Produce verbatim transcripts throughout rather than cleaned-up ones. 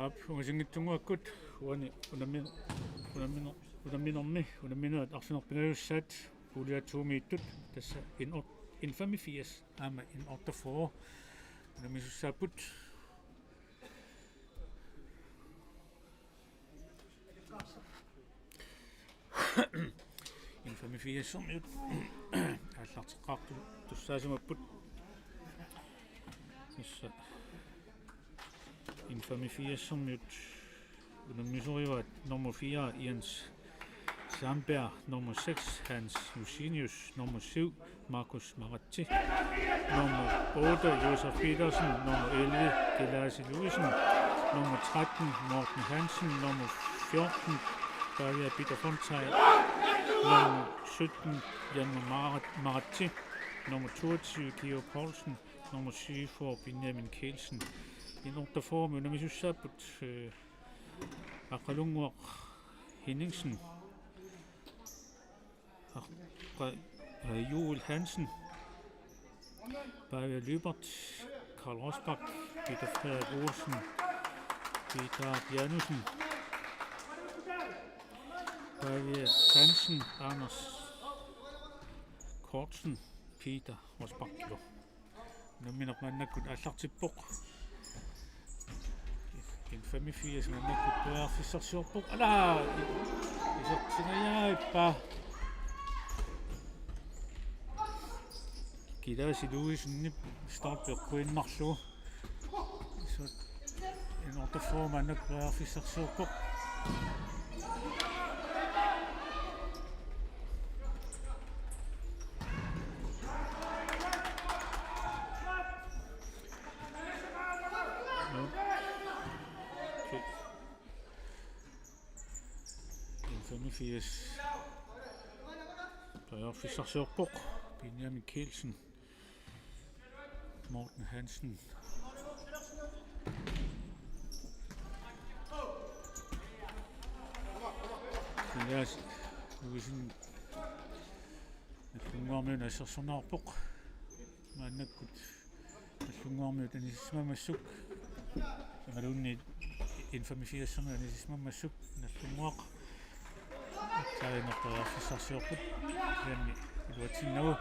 Aap, ungasinngitsunnguakkut uani unammin-, unammin-, unamminermi, unamminerit arfineq-pingajussaat pulje to-miittut, tassa N-, N-femogfirs aamma N-otteogfyrre unammisussaapput. N-femogfirsiumiut aallarteqqaartussaasimapput. Tassa N-femogfirsiumiut unammisorivaat nummer fire Jens Sandberg, nummer seks Hans Josenius, nummer syv Markus Maratse, nummer otte Josef Petersen, nummer elleve Kelasi Louisen, nummer tretten Morten Hansen, nummer fjorten Pavia Peter Fontain, nummer sytten Jan Marat-, Maratse, nummer toogtyve Kio Poulsen, nummer syvogfyrre Benjamin Kielsen. N-otteogfyrre unammisussaapput, øh, Aqqalunnguaq Henningsen, Aqqa-, øh, Juul Hansen, Pavia Lyberth, Karl Rosbach, Peter Frederik Olsen, Peter Janussen, Pavia Hansen, Anders Kortsen, Peter Rosbach. Unammineq maannakkut aallartippoq. N-femogfirs maannakkut periarfissarsiorpoq. Ala! Isertsingajaappa. Kelasi Louisenip stolpe eqquinnarlugu. N-otteogfyrre maannakkut periarfissarsiorpoq. N-femogfirs periarfissarsiorpoq. Benjamin Kielsen, Morten Hansen. Elias Louisen Nagdlunguarmiut assersorneqarpoq. Maannakkut Nagdlunguarmiut anisisimammassuk. Imaluunniit N-femogfirsiumiut anisisimammassuk. Nagdlunguaq aatsaannguaq periarfissarsiorput. Kisianni iluatsinnagu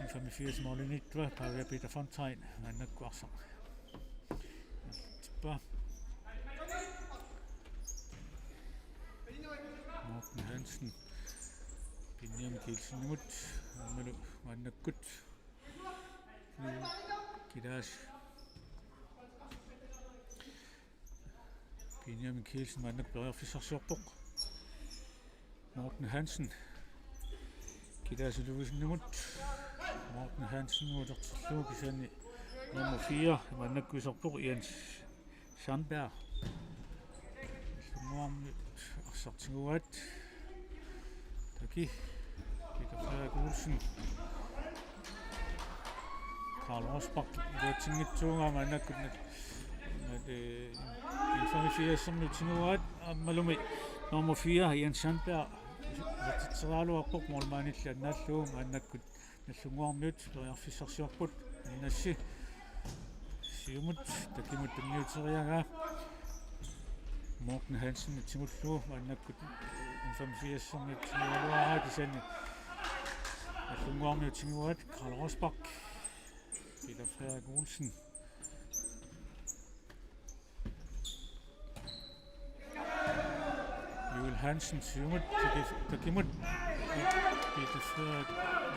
N-femogfirs målimiittua Pavia Peter Fontain maannakkut arsaq. Tippa. Morten Hansen. Benjamin Kielsenimut. Aammalu maannakkut. Kilaas. Benjamin Kielsen maannakkut periarfissarsiorpoq. Morten Hansen. Kilaasi Louisenimut. Morten Hansen utertillugu kisianni nummer fire maannakkut iserpoq Jens Sandberg. Nagdlunguarmiut arsaq tiguaat. Taki. Peter Frederik Olsen. Karl Rosbach iluatsinngitsuugaa maannakkut nat-, nat-, øh, N-femogfirsiumiut tiguaat aammalumi nummer fire Jens Sandberg isertitseriaraluarpoq målmandilli annaallugu maannakkut Nagdlunguarmiut periarfissarsiorput. Annassi siumut Takimut tunniuteriaraa. Morten Hansen tigullugu maannakkut N-femogfirsiumiut tiguaraluaraa kisianni Nagdlunguarmiut tiguaat. Karl Rosbach. Peter Frederik Olsen. Juul Hansen siumut Taki-, Takimut. Peter Frederik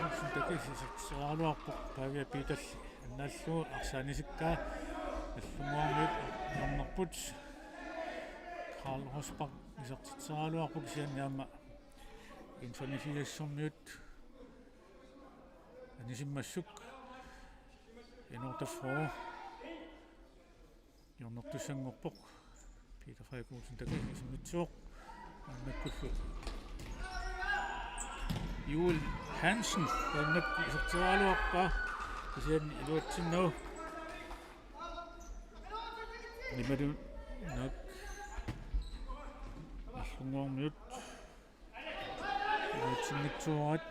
Olsen Taki isertitseriaraluarpoq Pavia Peterli annaallugu arsaq anisikkaa. Nagdlunguarmiut hjørnerput. Karl Rosbach isertitseriaraluarpoq kisianni aamma N-femogfirsiumiut anisimmassuk. N-otteogfyrre hjørnertussanngorpoq. Peter Frederik Olsen Taki isimmitsivoq. Maannakkullu Juul Hansen maannakkut isertitseriaraluarpaa kisianni iluatsinnagu. Imaluunniit Nagdlunguarmiut iluatsinngitsuugaat.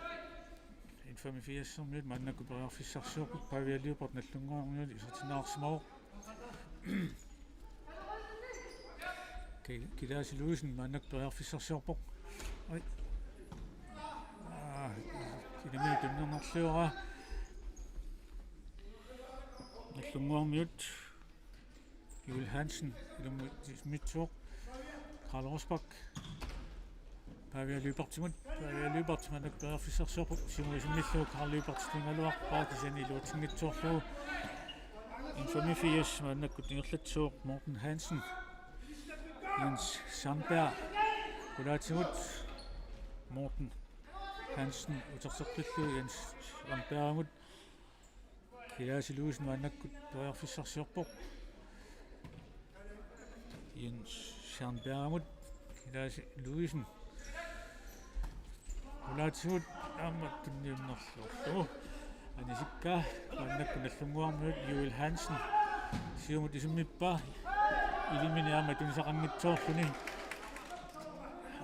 N-femogfirsiumiut maannakkut periarfissarsiorput. Pavia Lyberth Nagdlunguarmiut isertinneqarsimavoq. Kilaasi Louisen maannakkut periarfissarsiorpoq. Oi. Aa, ilaminik tunniunnerlugu. Nagdlunguarmiut. Juul Hansen, ilummut isimmitsivoq. Karl Rosbach. Pavia Lyberthimut. Pavia Lyberth maannakkut periarfissarsiorpoq. Siumut isimmillugu Karl Lyberth tungaluarpaa, kisianni iluatsinngitsoorlugu. N-femogfirs maannakkut ingerlatsivoq. Morten Hansen. Jens Sandberg. Qulaatimut. Morten Hansen uterteqqillugu Jens Sandbergimut. Kilaasi Louisen maannakkut periarfissarsiorpoq. Jens Sandbergimut. Kilaasi Louisen. Qulaatimut aamma tunniunnerlugu. Anisikkaa maannakkut Nagdlunguarmiut. Juul Hansen. Siumut isimmippaa. Ilaminik aamma tunisaqanngitsoorluni.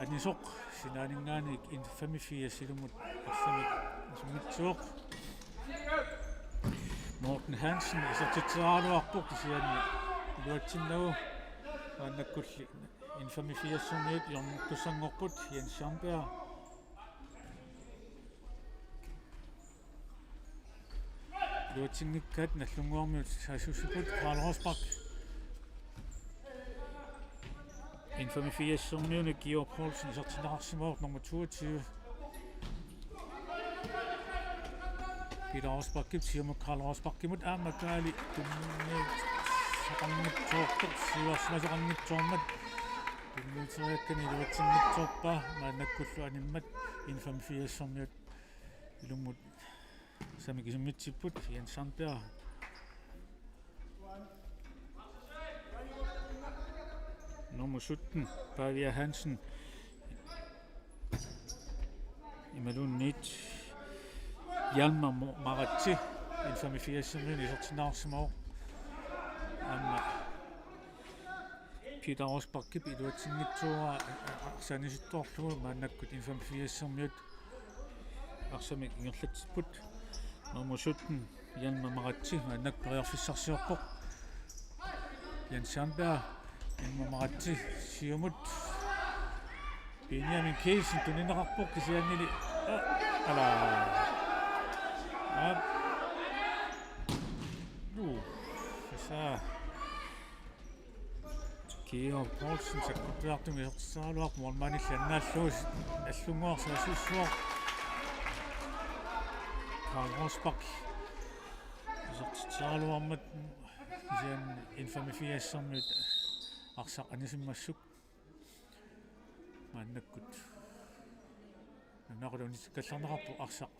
Anisoq sinaaninngaanniit N-femogfirs ilummut arsamik isimmitsivoq. Morten Hansen isertitseriaraluarpoq, kisianni iluatsinnagu. Maannakkulli N-femogfirsermiut hjørnertussanngorput. Jens Sandberg. Iluatsinngikkaat Nagdlunguarmiut saassussipput. Karl Rosbach. N-femogfirsermiuni Georg Poulsen isertinneqarsimavoq, nummer toogtyve. Peter Rosbachip siumut Karl Rosbachimut, aamma Kaali tunniussaqanngitsoortoq, siuarsimasoqanngitsoormat. Tunniuteriakkani iluatsinngitsoorpaa, maannakkullu animmat N-femogfirsermiut ilummut arsamik isimmitsipput. Jens Sandberg. Nummer sytten, Pavia Hansen. Imaluunniit Hjalmar Mo-, Maratse. N-femogfirsermiuni isertinneqarsimavoq. Aamma Peter Rosbachip iluatsinngitsoorpaa, arsaq anisittoorlugu, maannakkut N-femogfirsermiut arsamik ingerlatsipput. Nummer sytten, Hjalmar Maratse, maannakkut periarfissarsiorpoq. Jens Sandberg, Hjalmar Maratse, siumut. Benjamin Kielsen tunineqarpoq, kisiannili. Aa, ala. Aa. Juu, tassa. Georg Poulsen sakkuttuartumik isertitseriaraluarpoq, målmandilli annaallugu Nagdlunguaq saassussivoq. Karl Rosbach isertitseriaraluarmat, kisianni N-femogfirsermiut arsaq anisimmassuk. Maannakkut nunaqarlu unitsikkallarneqarpoq arsaq.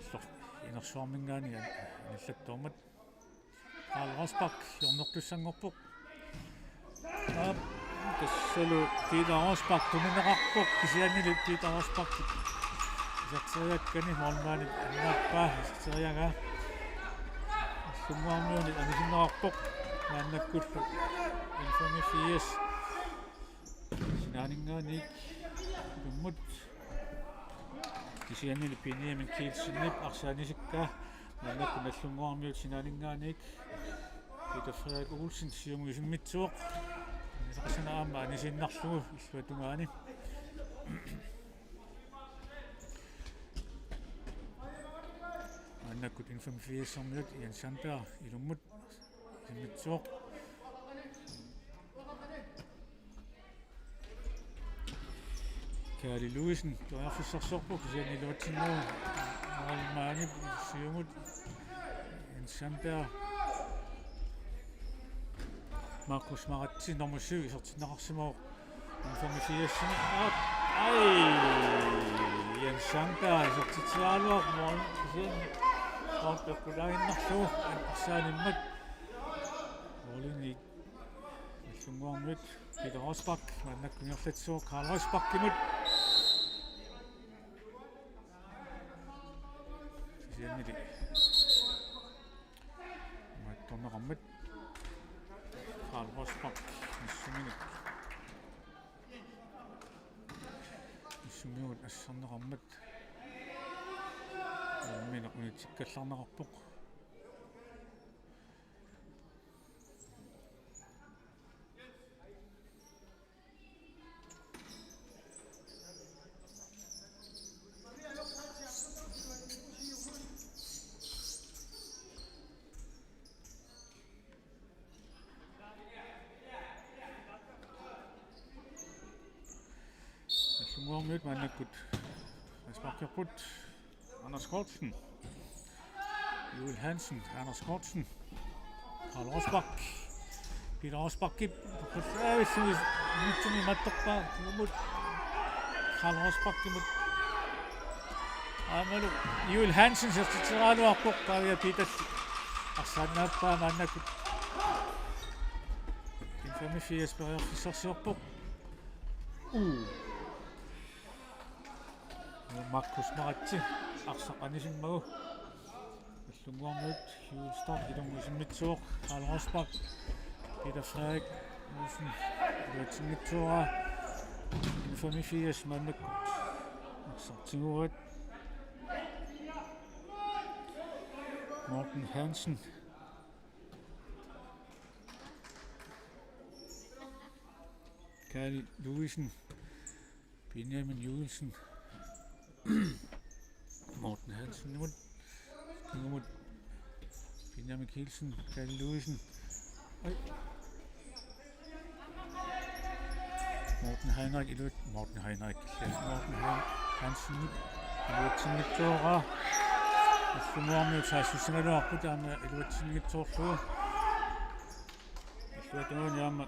Illor-, inersuarminngaanniit anillattoormat. Karl Rosbach hjørnertussanngorpoq. Aap, tassalu Peter Rosbach tunineqarpoq, kisiannili Peter Rosbach iserteriakkani målmandip annaappaa, iserteriaraa. Nagdlunguarmiunit anisinneqarpoq. Maannakkullu N-femogfirs sinaaninngaanniit ilummut. Kisiannili Benjamin Kielsenip arsaq anisikkaa. Maannakkut Nagdlunguarmiut sinaaninngaanniit. Peter Frederik Olsen siumut isimmitsivoq. Anisaqarsinnaavoq aamma anisiinnarlugu illuatungaani. Maannakkut N-femogfirsermiut Jens Sandberg ilummut isimmitsivoq. Kaali Louisen periarfissarsiorpoq, kisianni iluatsinnagu målmandip siumut. Jens Sandberg. Markus Maratse, nummer syv, isertinneqarsimavoq. N-femogfirsimi. Aap. Ai! Jens Sandberg isertitseriaraluarpoq mål. Kisianni mål peqqulaaginnarlugu arsaq animmat. Målini Nagdlunguarmiut, Peter Rosbach, maannakkut ingerlatsivoq Karl Rosbachimut. Kisiannili imaattorneqarmat. Karl Rosbach missinginik. Missingigut asserneqarmat. Imminut unitsikkallarneqarpoq. Nyt maannakkut frisparkerput. Anders Kortsen. Juul Hansen, Anders Kortsen. Karl Rosbach. Peter Rosbachip. Mitsumi mattorpaa. Mut. Karl Rosbachimut. Aammalu Juul Hansen isertitseraluarpoq, Pavia Peter. Arsaannaappaa maannakkut. N-femogfirs periarfissarsiorpoq. Uu. Markus Maratse arsaq anisimmagu. Nallunnguarmiut Juul Storch ilummut isimmitsivoq. Karl Rosbach, Peter Frederik Olsen iluatsinngitsooraa. N-femogfirs maannakkut arsaq tiguaat. Morten Hansen. Kaali Louisen. Benjamin Juelsen. Morten Hansenimut. Kingumut. Benjamin Kielsen. Kaali Louisen. Oj. Morten Heinrich iluat-, Morten Heinrich. Morten Hein-, Hansen. Iluatsinngitsooraa. Nallunnguarmiut saassussigaluarput aamma iluatsinngitsoorlugu. Illuatungaani aamma.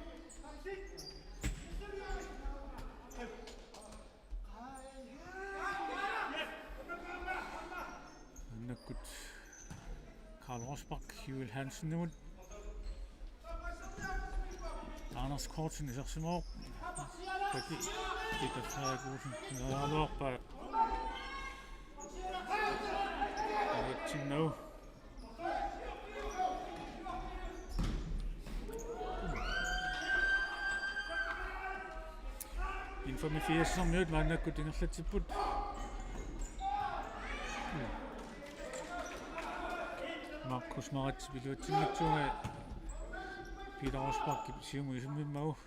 Maannakkut Karl Rosbach, Juul Hansenimut. Anders Kortsen isersimavoq. Paki Peter Frederik Olsen. Naaluarpaa. Iluatsinnagu. N-femogfirsimiut maannakkut ingerlatsipput. Markus Maratsip iluatsinngitsuugai Peter Rosbachip siumut isimmimmagu.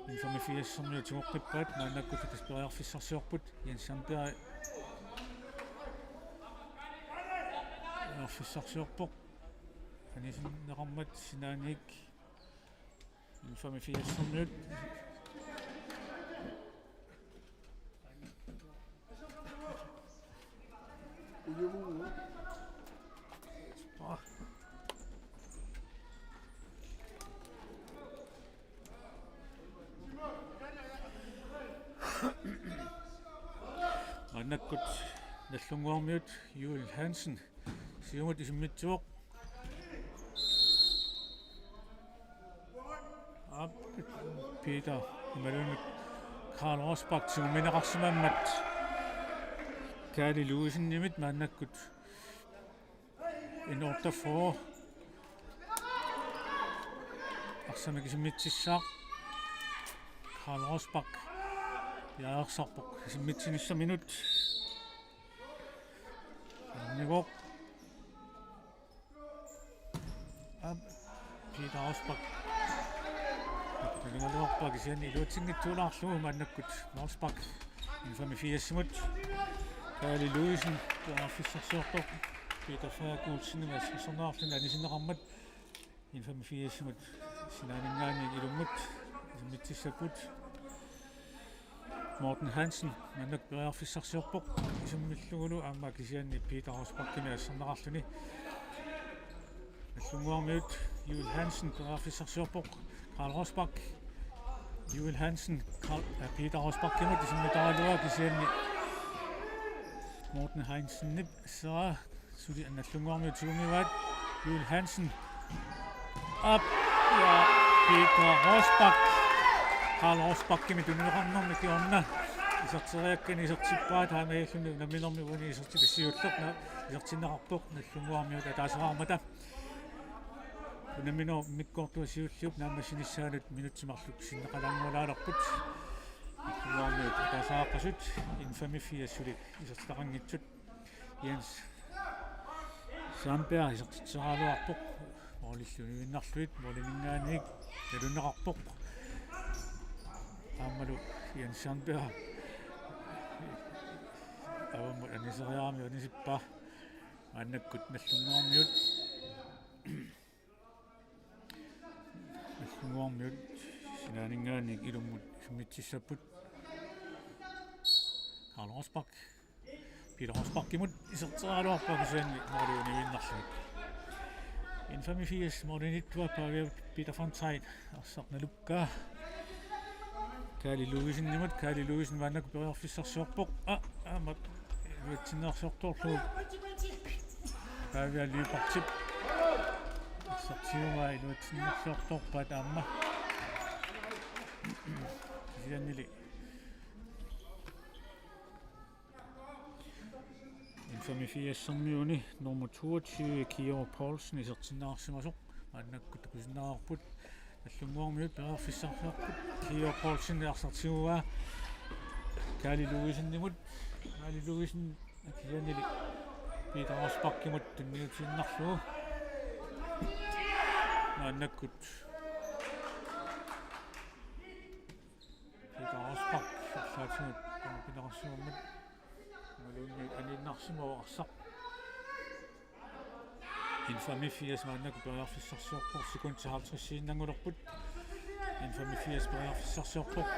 N-femogfirsimiut tigoqqippaat, maannakkut tassa periarfissarsiorput. Jens Sandberg periarfissarsiorpoq. Anisinneqarmat sinaaniit. N-femogfirsimiut. Maannakkut Nallunnguarmiut Juul Hansen siumut isimmitsivoq. Aap, Peter imaluunniit Karl Rosbach tigummineqarsimammat Kaali Louisenimit maannakkut N otteogfyrre. Arsamik isimmitsissaaq. Karl Rosbach. Jaarsarpoq isimmitsinissaq minut. Arnigooq. Aap, Peter Rosbach. Takigaluarpaa kisianni iluatsinngitsuulaarlugu maannakkut Rosbach. N-femogfirsimut. Kaali Louisen periarfissarsiorpoq. Peter Frederik Olsenimit assersorneqarluni anisinneqarmat. N-femogfirsimut sinaaninngaanniit ilummut isimmitsissapput. Morten Hansen maannakkut periarfissarsiorpoq isimmillugulu aamma kisianni Peter Rosbachimit asserneqarluni. Nallunnguarmiut Juul Hansen periarfissarsiorpoq. Karl Rosbach. Juul Hansen, Karl, äh, Peter Rosbachimut isimmitaraluaa kisianni Morten Hansenip asseraa. Suli Nallunnguarmiut tigummivaat. Juul Hansen. Aap, ja Peter Rosbach. Karl Rosbachimit tunineqarnermi kingorna iserteriakkani isertippaat, taamaalilluni unamminermi uani isertitaq siulleq isertinneqarpoq Nallunnguarmiut ataaseqarmata. Unamminerup immikkoortua siulliup naammassinissaanut minutsit marluk sinneqalaanngualaalerput. Nallunnguarmiut ataasaqaqqasut N-femogfirs suli isertitaqanngitsut. Jens Sandberg isertitseraluarpoq. Målillu uniinnarlugu, måliminngaanniit nalunneqarpoq. Aammalu Jens Sandberg avammut aniseriarami anisippaa. Maannakkut Nallunnguarmiut. Nallunnguarmiut sinaaninngaanniit ilummut isimmitsissapput. Karl Rosbach. Peter Rosbachimut iserteriaraluarpaa kisianni måli uniinnarlugu. N-femogfirs målinittua Pavia Peter Fontain arsaq nalukkaa Kaali Louisenimut. Kaali Louisen maannakkut periarfissarsiorpoq. Aa, aamma iluatsinneersiortorlugu. Pavia Lyberthip arsaq tiguaa iluatsinneersiortorpaat aamma. Kisiannili N-femogfirsimiuni nummer toogtyve, Kior Poulsen, isertinneqarsimasoq. Maannakkut takusinnaavarput. Nallunnguarmiut periarfissarsiorput. Kior Poulsen arsaq tiguaa Kaali Louisenimut. Kaali Louisen kisiannili Peter Rosbachimut tunniutiinnarlugu. Maannakkut Peter Rosbach arlaatigut qanoq-pinnersuarmat imaluunniit aniinnarsimavoq arsaq. N-femogfirs maannakkut periarfissarsiorpoq, sekundit halvtredsiinnanngulerput. N-femogfirs periarfissarsiorpoq.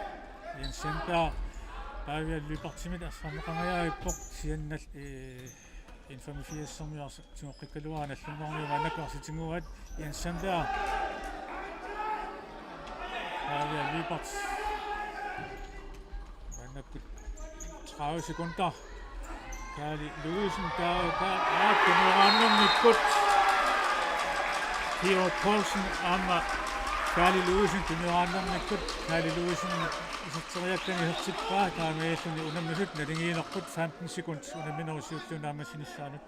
Jens Sandberg Pavia Lyberthimit arsarneqangajavippoq, kisiannili, ee, N-femogfirsimiut arsaq tigoqqikkaluaat, nallunnguarmiut maannakkut arsaq tiguaat. Jens Sandberg. Pavia Lyberth. Maannakkut tredive sekunder. Kaali Louisen, Kaali, Kaali, aa, tunniunnermikkut. Kior Poulsen aamma Kaali Louisen tunniunnermikkut. Kaali Louisen iserteriakkani isertippaa, taamaalilluni unammisut naligiilerput, femten sekund unamminerup siulliup naammassinissaanut.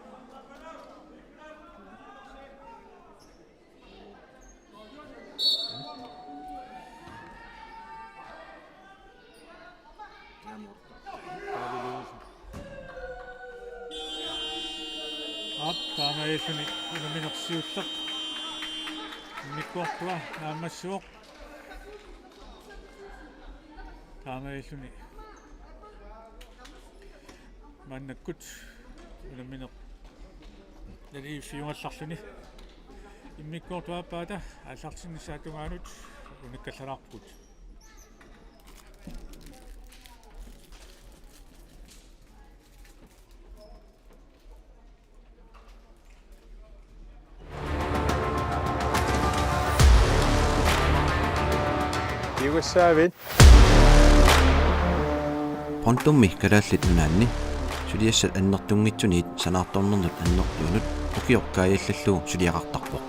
Aap, taamaalilluni unammineq siulleq immikkoortua naammassivoq. Taamaalilluni maannakkut unammineq naligiiffiugallarluni. Immikkoortup aappaata aallartinnissaata tungaanut unikkallalaarpugut. Kiugassaavit? Pontummi Kalaallit Nunaanni suliassat annertunngitsuniit sanaartornernut annertuunut ukioq kaajallallugu suliaqartarpoq.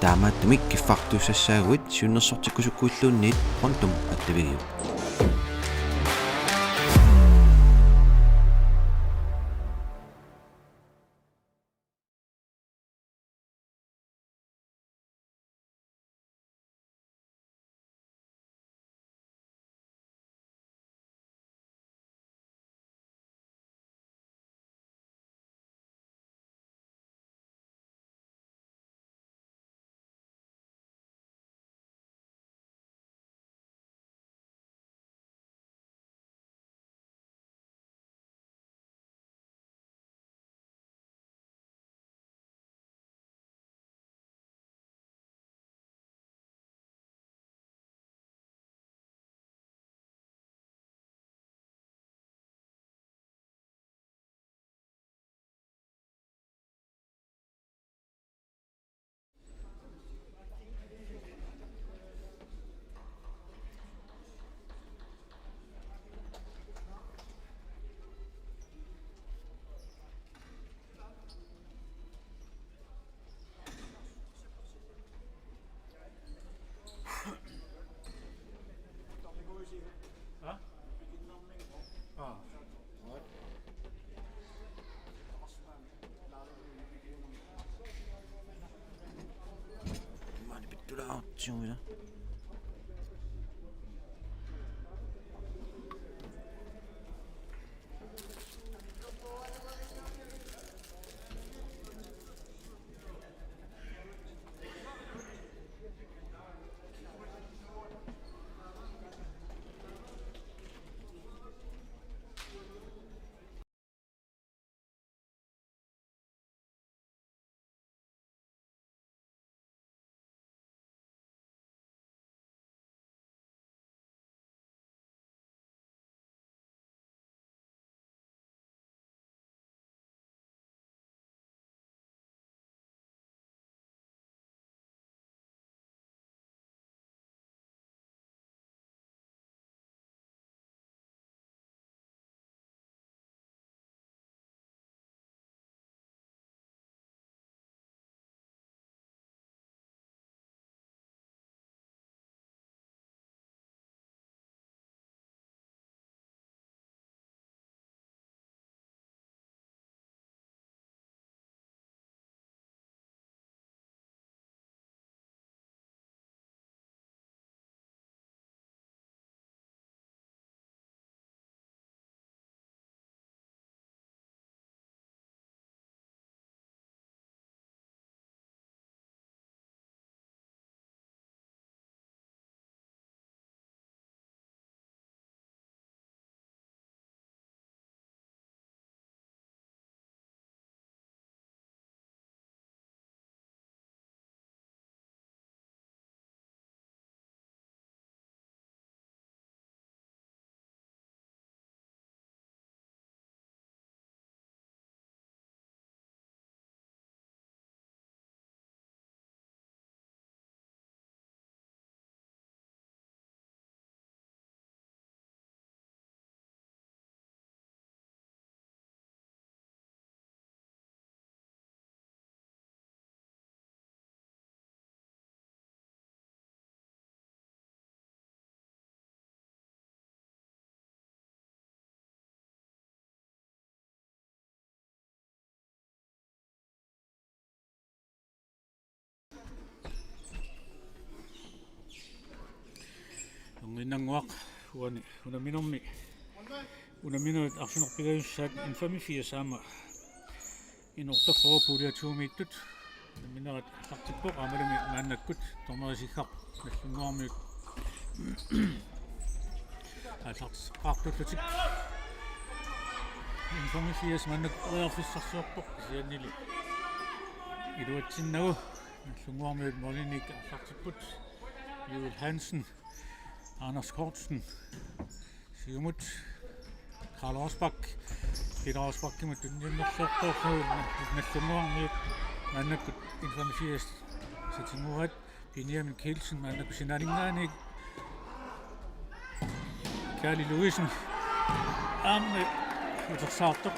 Taamaattumik kiffartuussassaaguit siunnersortikkusukkuilluunniit Pontum attavigiuk. Nannguaq uani unamminermi, unamminerit arfineq-pingajussaat N femogfirs aamma N otteogfyrre pulje to-miittut unamminerit aallartippoq, aammalumi maannakkut dommerit isigaq Nagdlunguarmiut aallarteqqaartullutik. N femogfirs maannakkut periarfissarsiorpoq, kisiannili iluatsinnagu Nagdlunguarmiut måliminik aallartipput. Juul Hansen, Anders Kortsen, siumut Karl Rosbach, Peter Rosbachimut tunniunnerluartoq, Nagdlunguarmiut maannakkut N femogfirs satinguaat. Benjamin Kielsen maannakkut sinaaninngaanniit. Kaali Louisen aamma utersaartoq.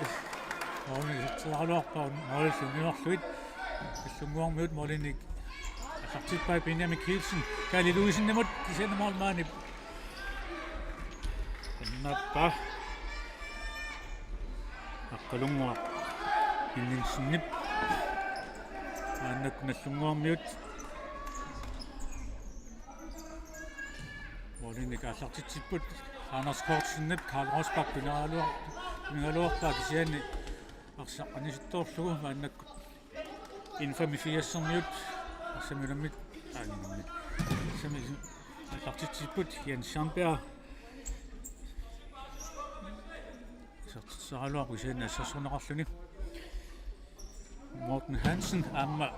Målimi isertitseriaraluarpaa, målillu unioqqullugu. Nagdlunguarmiut måliminik aallartippai. Benjamin Kielsen Kaali Louisenimut, kisianni målmandip annappaa. Aqqalunnguaq Jensenip maannakkut Nagdlunguarmiut måliminik aallartitsipput. Anders Kortsenip Karl Rosbach tunniunneruar-, tunniunneruarpaa, kisianni arsaq anisittoorlugu maannakkut N femogfirsermiut arsamik unammit, aa, unammit, arsamik aallartitsipput. Jens Sandberg isertitseriaraluarpoq, kisianni assersorneqarluni. Morten Hansen aamma,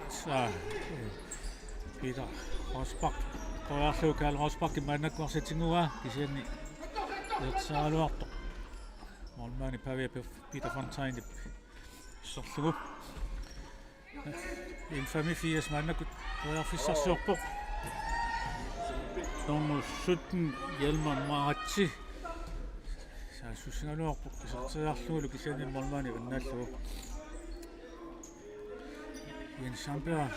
sa-, eh, Peter Rosbach, qoriarlugu Karl Rosbach maannakkut arsaq tiguaa, kisianni isertitseriaraluartoq målmandi Pavia Pe-, Peter Fontainip asserlugu. N femogfirs maannakkut periarfissarsiorpoq. Nummer sytten, Hjalmar Maratse, saassussigaluarpoq isertitseriarlugulu, kisianni målmandi annaallugu. Jens Sandberg,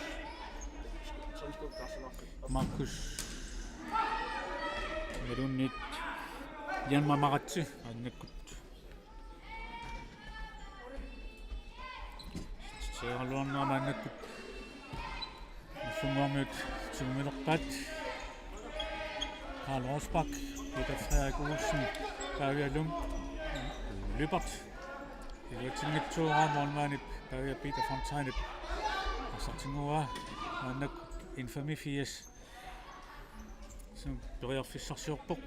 Markus, imaluunniit Hjalmar Maratse maannakkut isertitseriaraluarnera maannakkut Nagdlunguarmiut tigumilerpaat. Karl Rosbach, Peter Frederik Olsen, Pavia Lum-, Lyberth. Iluatsinngitsoorpaa, målmandip Pavia Peter Fontainip arsaq tiguaa, maannakkut N femogfirs periarfissarsiorpoq.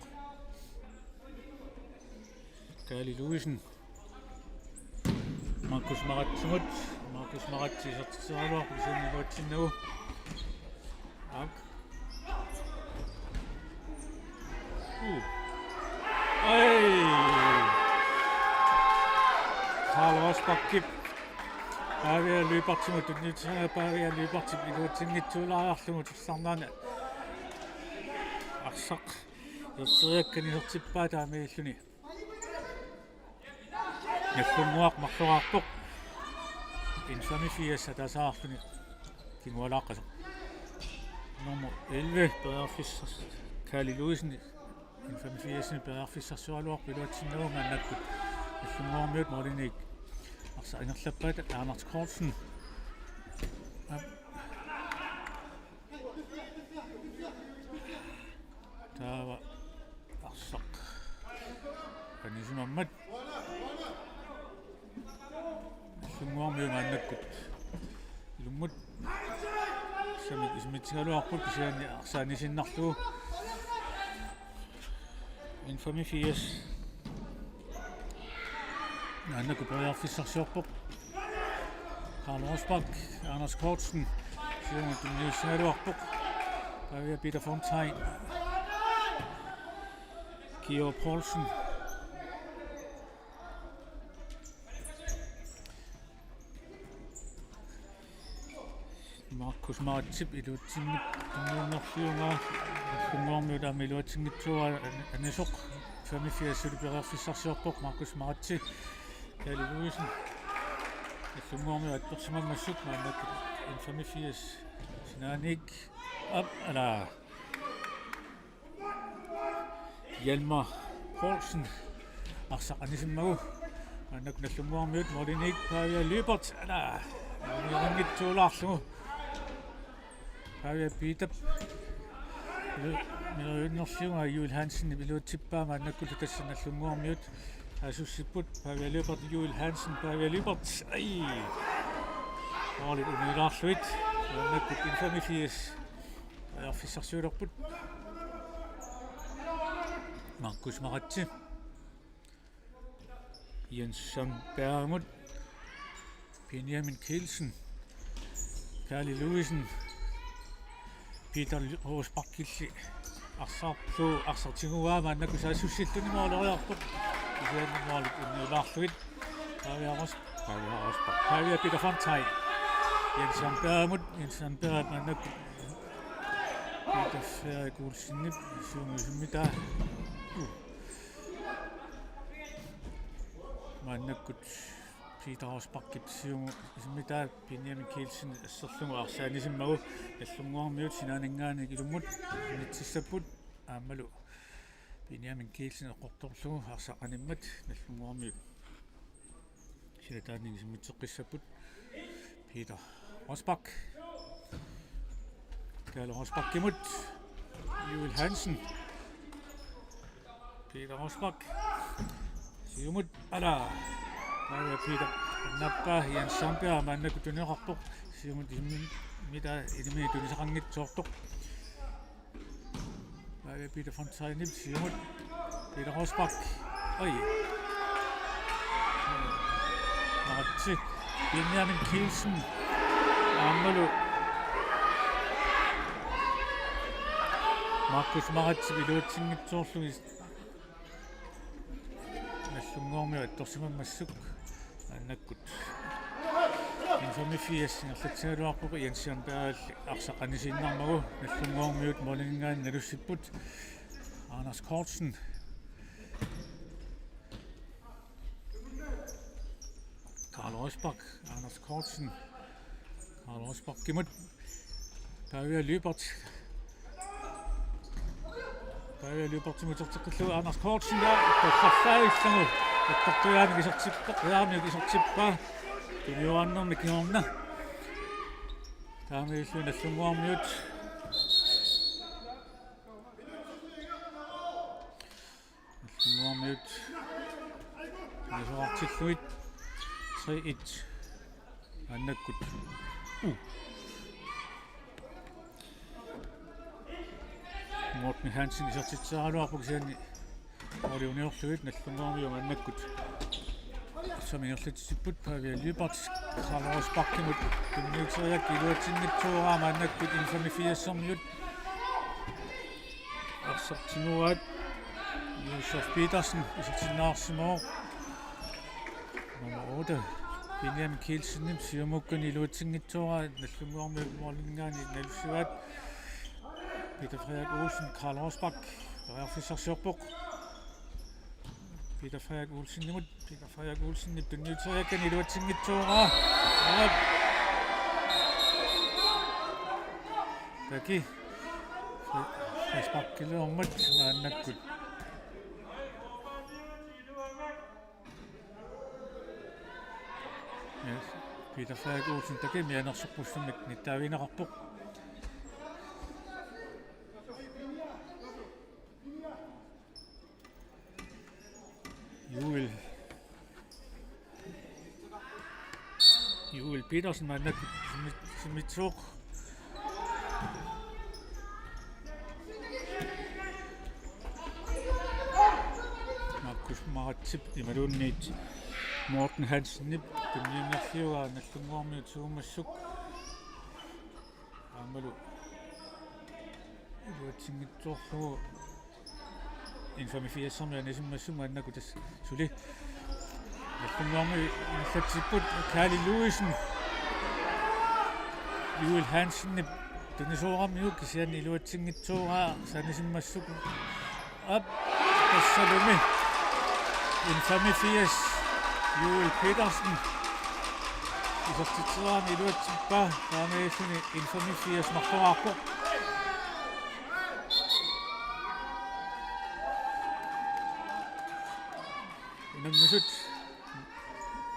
Kaali Louisen Markus Maratsimut. Markus Maratse isertitseriaraluarpoq, kisianni iluatsinnagu. Aap. Uu. Ai. Karl Rosbachip Pavia Lyberthimut tunniussagaat, Pavia Lyberthip iluatsinngitsoorlugu tusaarnaani arsaq iserteriakkani isertippaa, taamaalilluni Nagdlunguaq marloraarpoq. N femogfirs ataaseq arluni kingualaaqqasoq. Nummer elleve, periarfissars-, Kaali Louisen, N femogfirsini periarfissarsioraluarpoq iluatsinnagu, maannakkut Nagdlunguarmiut måliminik arsaq ingerlappaat, Anders Kortsen. Taava arsaq anisimammat. Nagdlunguarmiut maannakkut ilummut arsamik isimitsigaluarput, kisianni arsaq anisiinnarlugu. N femogfirs maannakkut periarfissarsiorpoq. Karl Rosbach, Anders Kortsen, siumut tunniussagaluarpoq. Pavia Peter Fontain, Georg Poulsen, Markus Maratsip iluatsinngitsoorlugu tunniunnerlugu, Nagdlunguarmiut aamma iluatsinngitsoorpaa, an-, anisoq. Femogfirs suli periarfissarsiorpoq, Markus Maratse, Kaali Louisen. Nagdlunguarmiut attorsimammassuk, maannakkut N femogfirs sinaaniit. Aap, ala. Hjalmar Poulsen arsaq anisimmagu. Maannakkut Nagdlunguarmiut måliminik Pavia Lyberth. Ala. Måliminik angitsuulaarlugu. Pavia Peterip Neriunnerlugu Juul Hansen iluatsippaa, maannakkullu tassa Nagdlunguarmiut saassussipput. Pavia Lyberth, Juul Hansen, Pavia Lyberth. Ai! Målit uniulaarlugit. Maannakkut N-85 periarfissarsiulerput. Markus Maratse. Jens Sandbergimut. Benjamin Kielsen. Kaali Louisen. Peter Rosbachilli. Arsarlu, arsaq tiguaa, maannakkut saassussilluni måleriarpoq. Kisianni målit uniulaarlugit. Pavia Ros-, Pavia Rosbach. Pavia Peter Fontain. Jens Sandbergimut. Jens Sandberg maannakkut Peter Frederik Olsenip. Siumut isimmitaa. Maannakkut Peter Rosbachip siumut isimmitaa, Benjamin Kielsen asserlugu arsaq anisimmagu. Nagdlunguarmiut sinaaninngaanniit ilummut isimmitsigissapput. Aammalu Benjamin Kielsen eqqortorlugu arsaq animmat Nagdlunguarmiut silataanni isimmitseqqissapput. Peter Rosbach. Kaali Rosbachimut. Juul Hansen. Peter Rosbach. Siumut, ala. Pavia Peter nappaa, Jens Sandberg maannakkut tunineqarpoq. Siumut isimmitaa, ilimi tunisaqanngitsoortoq. Pavia Peter Fontainip siumut. Peter Rosbach. Oj. Maratse. Benjamin Kielsen. Aammalu Markus Maratse iluatsinngitsoorlugit. Nagdlunguarmiut attorsimammassuk maannakkut. N-85 ingerlatsigaluarpoq, Jens Sandbergilli arsaq anisiinnarmagu, Nagdlunguarmiut måliminngaanniit nalussipput. Anders Kortsen. Karl Rosbach, Anders Kortsen. Karl Rosbachimut. Pavia Lyberth. Pavia Lyberthimut isertitseqqillugu Anders Kortsen, ja, tassarlaavissagu. Attortujaamik isertippaa, qujaamik isertippaa. Tunioraannermi kingorna. Taamaalilluni Nagdlunguarmiut. Nagdlunguarmiut. Isoqartillugit. Tre et. Maannakkut. Uh. Morten Hansen isertitseraluarpoq kisianni måli uniorlugit, Nagdlunguarmiut maannakkut. Som ingerlatsipput, Pavia Lyberth, Karl Rosbachimut tunniuteriak iluatsinngitsooraa, maannakkut N-85-ermiut arsaq tiguaat. Josef Petersen isertinnaarsimavoq. Nummer otte, Benjamin Kielsenip siumukkani iluatsinngitsooraa, Nagdlunguarmiut måliminngaanniit nalussivaat. Peter Frederik Olsen, Karl Rosbach periarfissarsiorpoq. Peter Frederik Olsenimut, Peter Frederik Olsenip tunniuteriakkani iluatsinngitsooraa. Aap. Taki. Frisparkilermat maannakkut. Ja, Peter Frederik Olsen taki mianersoqqussummik nittaavigineqarpoq. Juul. Juul Petersen maannakkut isimmi-, isimmitsooq. Markus Maratsip imaluunniit Morten Hansenip tunniunnerliugaa Nagdlunguarmiut siumut massakkut. Aammalu iluatsinngitsoorlugu N-85-ermiut anisimmassuk maannakkut tassa suli. Nagdlunguarmiut ingerlatsipput, Kaali Louisen. Juul Hansenip tunisooramiuk kisianni iluatsinngitsooraa anisimmassuk. Aap, tassalumi N-85, Juul Petersen. Isertitseraanni iluatsippaa, taamaalilluni N-85 marloraarpoq. Unammisut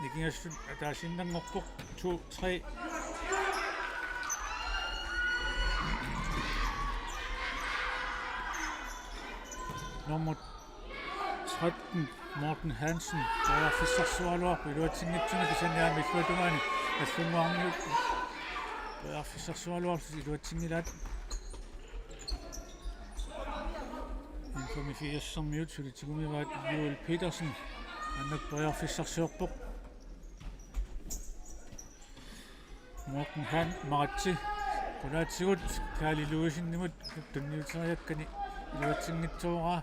nikingassut ataasiinnanngorpoq, to tre. Nummer tretten, Morten Hansen, periarfissarsioraluarpoq iluatsinngitsumik, kisianni aamma illuatungaani Nagdlunguarmiut periarfissarsioraluarlutik iluatsinngilaat. N-85-ermiut suli tigumivaat. Juul Petersen maannakkut periarfissarsiorpoq. Morten Han Maratse qulaatigut Kaali Louisenimut tunniuteriakkani iluatsinngitsooraa.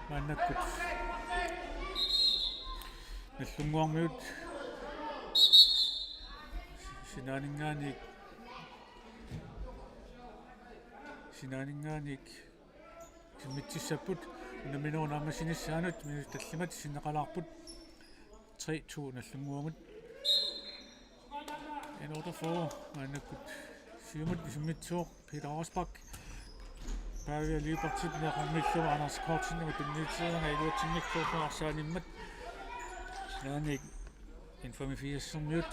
Maannakkut Nagdlunguarmiut sinaaninngaanniit, sinaaninngaanniit isimmitsissapput. Unamminerup naammassinissaanut minutsit tallimat sinneqalaarput. Tre to Nagdlunguamut. N-otteogfyrre maannakkut siumut isimmitsivoq Peter Rosbach. Pavia Lyberthip neqarmillu Anders Kortsen tunniuteriaraa iluatsinngitsoorpoq arsaanimmat. Sinaaniit N-85-ermiut.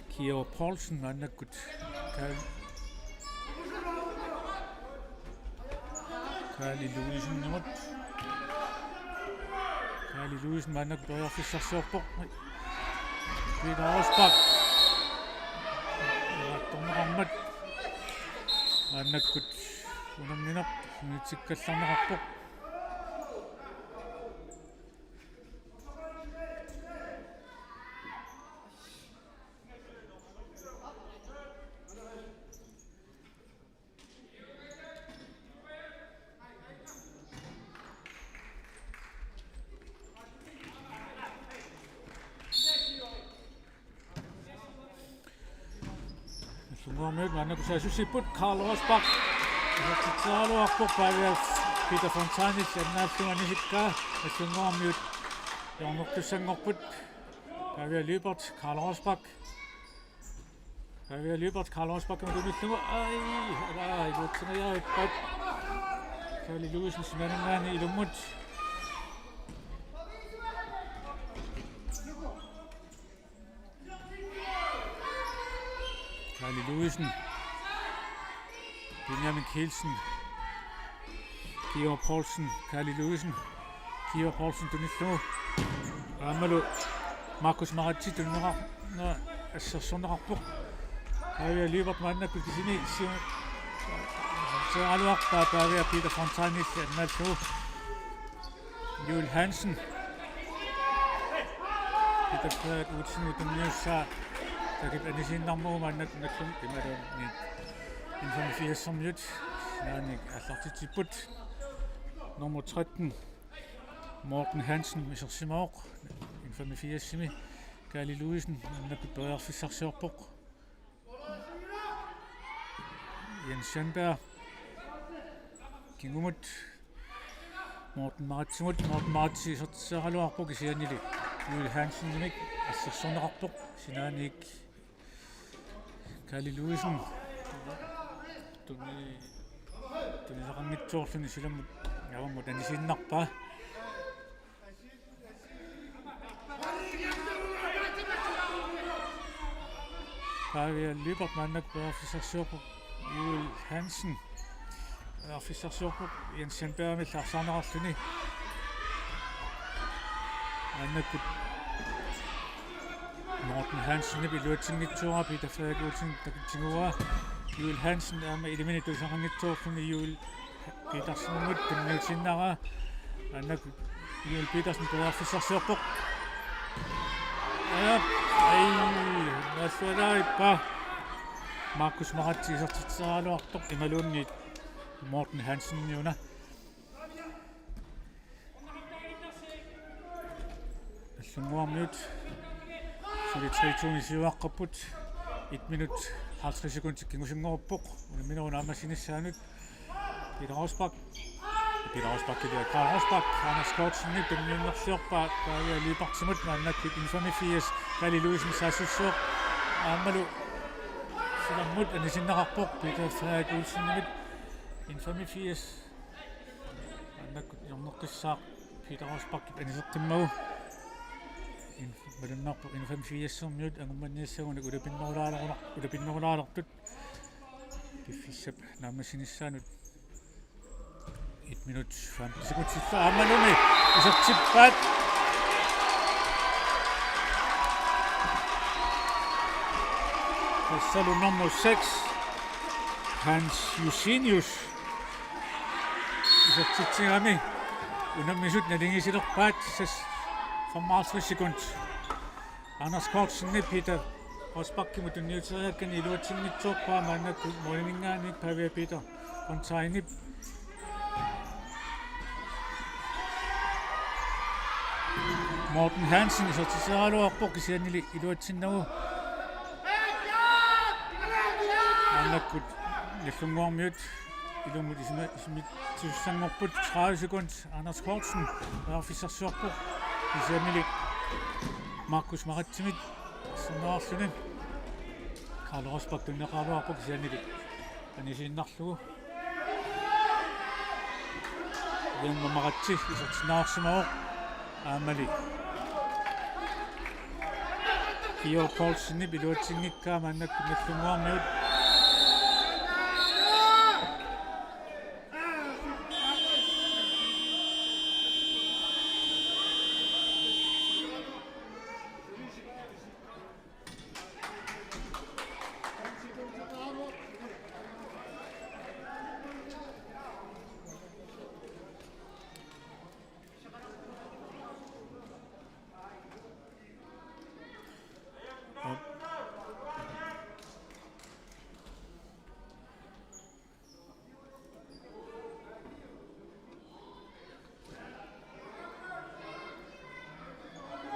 Kio Poulsen maannakkut Kaali, Kaali Louisenimut. Kaali Louisen maannakkut periarfissarsiorpoq. Peter Rosbach. Torneqarmat maannakkut unammineq unitsikkallarneqarpoq. Nagdlunguarmiut maannakkut saassussipput. Karl Rosbach isertitseriaraluarpoq, Pavia Peter Fontainelli annaallunga anisikkaa. Nagdlunguarmiut hjørnertussanngorput. Pavia Lyberth, Karl Rosbach. Pavia Lyberth, Karl Rosbachimut tunillugu. Ai, ala, iluatsingajaarippat. Kaali Louisen sinaaninngaanniit ilummut. Kaali Louisen. Benjamin Kielsen. Kio Poulsen, Kaali Louisen. Kio Poulsen tunillugu. Aammalu Markus Maratse tunneqar-, na-, assersorneqarpoq. Pavia Lyberth maannakkut kisimi siu-, seeraluarpaa Pavia Peter Fontainelli annaallugu. Juul Hansen. Peter Frederik Olsenimut tunniussaa. Takip anisiinnarmagu maannakkut Nagdlunguarmiut imaluunniit N-85-ermiut sinaaniit aallartitsipput. Nummer tretten, Morten Hansen, isersimavoq N-85-imi. Kaali Louisen maannakkut periarfissarsiorpoq. Jens Sandberg. Kingumut. Morten Maratsimut. Morten Maratse isertitseriaraluarpoq kisiannili Juul Hansenimik assersorneqarpoq. Sinaaniit Kaali Louisen. Tuni-, tunisaqanngitsoorluni silammut avammut anisiinnarpaa. Pavia Lyberth maannakkut periarfissarsiorpoq. Juul Hansen periarfissarsiorpoq. Jens Sandbergimillu arsaarneqarluni. Maannakkut Morten Hansenip iluatsinngitsooraa, Peter Frederik Olsen takutsinnguaa. Juul Hansen aamma ilaminik tunisaqanngitsoorluni Juul Petersenimut tunniutiinnarpaa. Maannakkut Juul Petersen periarfissarsiorpoq. Ajap, ai, nassalaippa. Markus Maratse isertitseriaraluartoq imaluunniit Morten Hansen una. Nagdlunguarmiut suli tre to-mik siuaqqapput. Et minut halvtreds sekundit kingusinngoruppoq unamminerup naammassinissaanut. Peter Rosbach. Peter Rosbach, Karl Rosbach, Anders Kortsenip tunniunnerliorpaa Pavia Lyberthimut, maannakkut N-85, Kaali Louisen saassussivoq. Aammalu silammut anisinneqarpoq Peter Frederik Olsenimit. N-85 maannakkut hjørneqqissaaq Peter Rosbachip aniseqqimmagu. In-, malunnarpoq N-85-ermiut angummanniassagunik ulapinnerulaalerunar-, ulapinnerulaalertut. Piffissap naammassinissaanut Et minut femten sekundit aammalumi isertippaat. Tassalu nummer seks, Hans Josenius. Isertitsigami unammisut naligiissilerpaat, ses-, femoghalvtreds sekund. Anders Kortsenip Peter Rosbachimut tunniuteriakkani iluatsinngitsoorpaa, maannakkut måliminngaanniit Pavia Peter Fontainip Morten Hansen isertitseriaraluarpoq, kisiannili iluatsinnagu. Maannakkut Nagdlunguarmiut ilummut isima-, isimmitsissanngorput. Tredive sekund. Anders Kortsen periarfissarsiorpoq, kisiannili Markus Maratsimit sannaarluni. Karl Rosbach tunniuteriaraluarpoq, kisiannili anisiinnarlugu. Jan Maratsi isertinneqarsimavoq, aammali Georg Poulsenip iluatsinngikkaa, maannakkut Nagdlunguarmiut.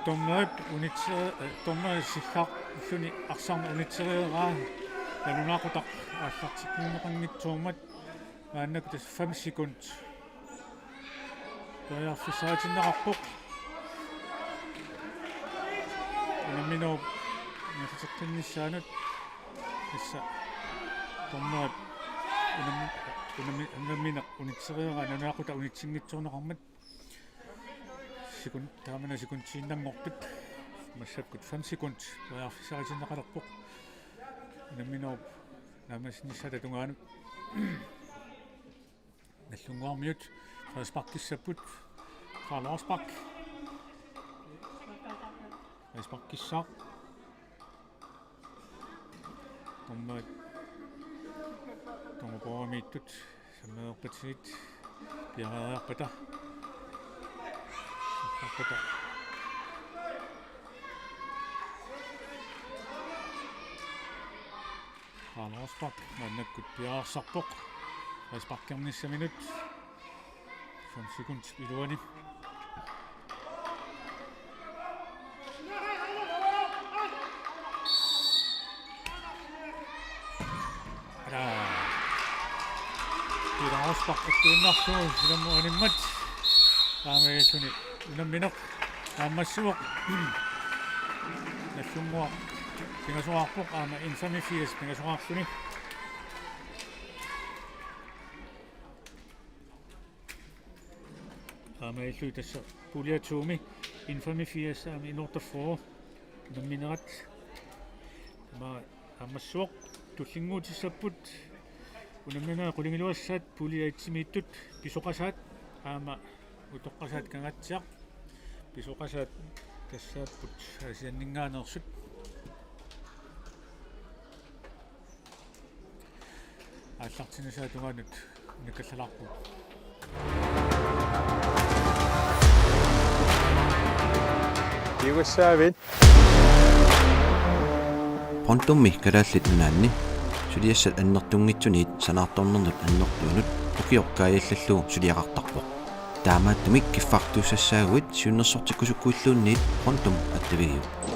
Dommerip unitse-, eh, dommerip sillarluni arsarneq unitseriaraa, nalunaaqutaq aallartinneqanngitsoormat, maannakkut tassa fem sekund periarfissaritinneqarpoq unamminerup ingerlateqqinnissaanut. Tassa dommerip unammi-, unammi-, unammineq unitseriaraa, nalunaaqutaq unitsinngitsoorneqarmat. Sekund, taamani sekundiinnanngortut. Massakkut fem sekund periarfissaritinneqalerpoq unamminerup naammassinissaata tungaanut. Nagdlunguarmiut frisparkissapput. Karl Rosbach. Frisparkissaaq. Dommerit, dommerpaarimiittut sammereerpatigit piareeriarpata. Sammereerpata. Karl Rosbach maannakkut piareersarpoq. Frisparkernissaminut fem sekundit iluani. Ala. Peter Rosbach attuinnarlugu ilammut animmat. Taamaalilluni unammineq naammassivoq. Nagdlunguaq pingasoqarpoq, aamma N femogfirs pingasoqarluni. Taamaalilluni tassa pulje to-mi N femogfirs aamma N otteogfyrre unamminerat. Aamma naammassivoq, tullinnguutissapput unamminerit qulingiluassaat pulje et-imiittut, Pisoqasaat aamma Utoqqasaat Kangaatsiaq. Pisoqasaat tassaapput Aasianninngaanneersut. Aallartinnissaata tungaanut unikkallalaarpugut. Kiugassaavit. Pontummi Kalaallit Nunaanni suliassat annertunngitsuniit sanaartornernut annertuunut ukioq kaajallallugu suliaqartarpoq. Taamaattumik kiffartuussassaaguit siunnersortikkusukkuilluunniit Pontum attavigiuk.